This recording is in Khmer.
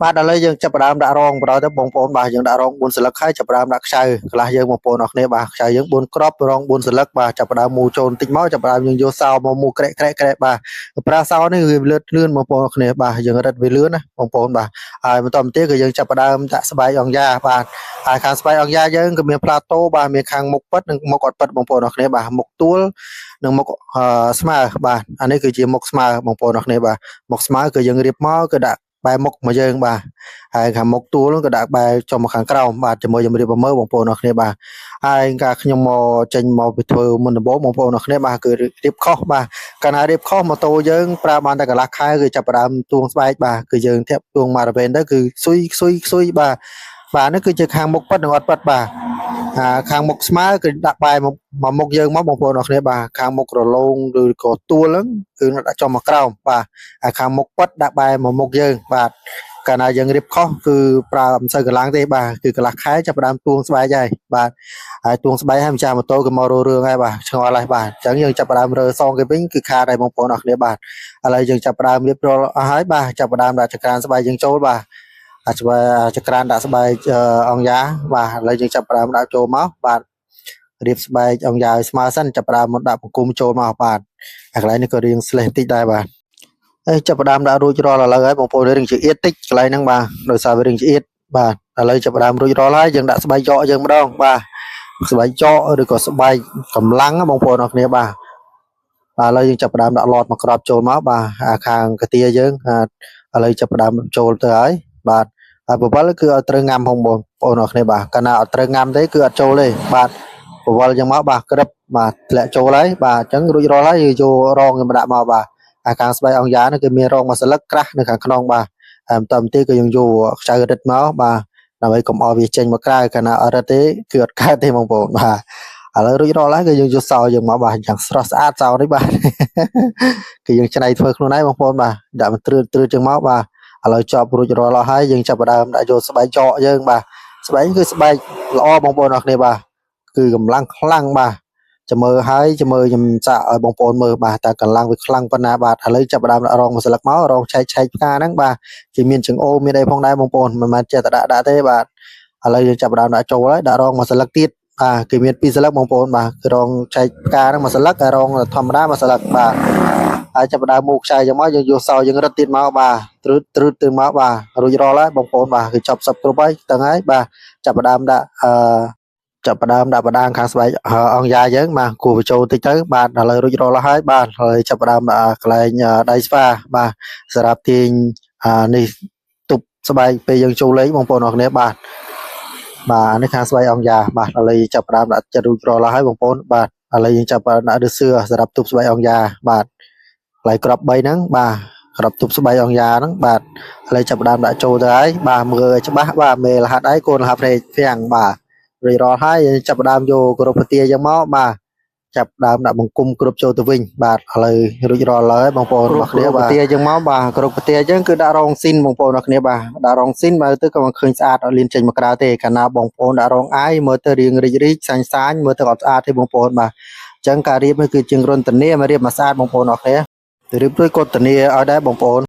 បាទឥឡូវយើងចាប់ផ្ដើមដាក់រងបណ្ដោយទៅបងប្អូនបាទយើងដាក់រង4សន្លឹកហើយចាប់ផ្ដើមដាក់ខ្ចៅកន្លះយើងបងប្អូនអរគ្នាបាទខ្ចៅយើង4គ្រាប់រង4សន្លឹកបាទចាប់ផ្ដើមមូចូលបន្តិចមកចាប់ផ្ដើមយើងយកសោមកមូក្រែកក្រែកក្រែកបាទប្រើសោនេះវាលឿនលឿនបងប្អូនអរគ្នាបាទយើងរឹតវាលឿនណាបងប្អូនបាទហើយបន្តមកទៀតគឺយើងចាប់ផ្ដើមដាក់ស្បែកអង្គយ៉ាបាទហើយខាងស្បែកអង្គយ៉ាយើងក៏មានផ្លាតូបាទមានខាងមុខពិតនិងមុខអត់ពិតបងប្អូនអរគ្នាបាទមុខទួលនិងមុខស្មើបាទអានេះគឺជាមុខស្មើបងប្អូនអរគ្នាបាទមុខស្មើគឺយើងរៀបមកគឺដាក់បែរមុខមកយើងបាទហើយខាងមុខទួលក៏ដាក់បែរចុះមកខាងក្រោមបាទជាមួយជំរាបមើលបងប្អូនអរគ្នាបាទហើយកាលខ្ញុំមកចេញមកពីធ្វើមុនដំបូងបងប្អូនអរគ្នាបាទគឺរៀបខុសបាទកាលណារៀបខុសម៉ូតូយើងប្រើបានតែកន្លះខែគឺចាប់ផ្ដើមទួងស្បែកបាទគឺយើងធាក់ទួងម៉ារ៉ាវេនទៅគឺស៊ុយស៊ុយស៊ុយបាទបាទនេះគឺជាខាងមុខពិតនិងអត់ពិតបាទអាខាងមុខស្មើគឺដាក់បែរមកមុខយើងមកបងប្អូនអរគ្នាបាទខាងមុខរលោងឬក៏ទួលហ្នឹងគឺដាក់ចុះមកក្រោមបាទហើយខាងមុខពិតដាក់បែរមកមុខយើងបាទកាលណាយើងរៀបខុសគឺប្រើមិនសូវកម្លាំងទេបាទគឺកន្លះខែចាប់ផ្ដើមទួងស្បែកហើយបាទហើយទួងស្បែកហើយម្ចាស់ម៉ូតូក៏មករករឿងហើយបាទឆ្ងល់ហើយបាទអញ្ចឹងយើងចាប់ផ្ដើមរើសងគេវិញគឺខាតហើយបងប្អូនអរគ្នាបាទឥឡូវយើងចាប់ផ្ដើមរៀបរាល់អស់ហើយបាទចាប់ផ្ដើមដាក់ចក្រានស្បែកយើងចូលបាទអាចចក្រានដាក់ស្បែកអង្គយ៉ាបាទឥឡូវយើងចាប់ផ្ដើមដាក់ចូលមកបាទរៀបស្បែកអង្គយ៉ាឲ្យស្មើសិនចាប់ផ្ដើមមកដាក់បង្គំចូលមកបាទអាកន្លែងនេះក៏រៀងស្លេះតិចដែរបាទហើយចាប់ផ្ដើមដាក់រួចរាល់ឥឡូវហើយបងប្អូនរៀងចៀតតិចកន្លែងហ្នឹងបាទដោយសារវារៀងចៀតបាទឥឡូវចាប់ផ្ដើមរួចរាល់ហើយយើងដាក់ស្បែកចកយើងម្ដងបាទស្បែកចកឬក៏ស្បែកកម្លាំងបងប្អូនអរគ្នាបាទបាទឥឡូវយើងចាប់ផ្ដើមដាក់ឡតមកក្របចូលមកបាទអាខាងកាទាយើងឥឡូវចាប់ផ្ដើមចូលទៅហើយបាទហើយបវលគឺឲ្យត្រូវងាំផងបងប្អូនអរគ្នាបាទកាលណាអត់ត្រូវងាំទេគឺអត់ចូលទេបាទបវលយ៉ាងមកបាទក្រឹបបាទធ្លាក់ចូលហើយបាទអញ្ចឹងរួចរាល់ហើយយើងយករងមកដាក់មកបាទអាខាងស្បែកអង្គយ៉ានេះគឺមានរងមួយសន្លឹកក្រាស់នៅខាងក្នុងបាទហើយបន្តមកទៀតគឺយើងយកខ្ចៅរឹតមកបាទដើម្បីកុំឲ្យវាចេញមកក្រៅកាលណាអត់រឹតទេគឺអត់កើតទេបងប្អូនបាទឥឡូវរួចរាល់ហើយគឺយើងយកសោយើងមកបាទយ៉ាងស្រស់ស្អាតសោនេះបាទគឺយើងច្នៃធ្វើខ្លួនឯងបងប្អូនបាទដាក់មកត្រឿតត្រឿតចឹងមកបាទឥឡូវចប់រួចរាល់អស់ហើយយើងចាប់ផ្ដើមដាក់យកស្បែកចកយើងបាទស្បែកគឺស្បែកល្អបងប្អូនអរគ្នាបាទគឺកម្លាំងខ្លាំងបាទចាំមើលហើយចាំមើលខ្ញុំសាកឲ្យបងប្អូនមើលបាទតើកម្លាំងវាខ្លាំងប៉ុណ្ណាបាទឥឡូវចាប់ផ្ដើមដាក់រងមួយស្លឹកមករងឆែកឆែកផ្កាហ្នឹងបាទគេមានចង្អូមានអីផងដែរបងប្អូនមិនមែនចេះតែដាក់ដាក់ទេបាទឥឡូវយើងចាប់ផ្ដើមដាក់ចូលហើយដាក់រងមួយស្លឹកទៀតបាទគេមានពីរស្លឹកបងប្អូនបាទគឺរងចែកផ្កាហ្នឹងមួយស្លឹកហើយរងធម្មតាមួយស្លឹកបាទហើយចាប់ផ្ដើមមូខ្ចីចឹងមកយើងយកសោយើងរឹតទៀតមកបាទត្រួតត្រួតទៅមកបាទរួចរាល់ហើយបងប្អូនបាទគឺចប់សពគ្រប់ហើយតឹងហើយបាទចាប់ផ្ដើមដាក់អឺចាប់ផ្ដើមដាក់បដាងខាងស្បែកអង្គយ៉ាយើងបាទគួរបញ្ចូលតិចទៅបាទឥឡូវរួចរាល់ហើយបាទហើយចាប់ផ្ដើមដាក់កន្លែងដៃស្វាបាទសម្រាប់ទាញនេះទប់ស្បែកពេលយើងចូលលេងបងប្អូនអរគ្នាបាទបាទនេះខាងស្បែកអង្គយ៉ាបាទឥឡូវចាប់ផ្ដើមដាក់ចិត្តរួចរាល់ហើយបងប្អូនបាទឥឡូវយើងចាប់ផ្ដើមដាក់ឫសឿសម្រាប់ទប់ស្បែកអង្គយ៉ាបាទកន្លែងក្រប3ហ្នឹងបាទក្របទប់ស្បែកអង្គយ៉ាហ្នឹងបាទឥឡូវចាប់ផ្ដើមដាក់ចូលទៅហើយបាទមើលច្បាស់បាទមេលហាត់ហើយកូនលហាត់ភ្នែកហ្វាំងបាទរួចរាល់ហើយចាប់ផ្ដើមយកគ្រប់ពទាយ៉ាងមកបាទចាប់ដើមដាក់បង្គំគ្រប់ចូលទៅវិញបាទឥឡូវរួចរាល់ហើយបងប្អូនរបស់គ្នាបាទពទាយ៉ាងមកបាទគ្រប់ពទាអញ្ចឹងគឺដាក់រងស៊ីនបងប្អូនរបស់គ្នាបាទដាក់រងស៊ីនមើលទៅក៏មិនឃើញស្អាតអត់លៀនចេញមកក្រៅទេកាលណាបងប្អូនដាក់រងអាយមើលទៅរៀងរីករីកសាញ់សាញមើលទៅអត់ស្អាតទេបងប្អូនបាទអញ្ចឹងការរៀបនេះគឺជាងរុនធានាមករៀបមកស្អាតបងប្អូនអរគ្នារៀបរួចក៏ធានាឲ្យដែរបងប្អូន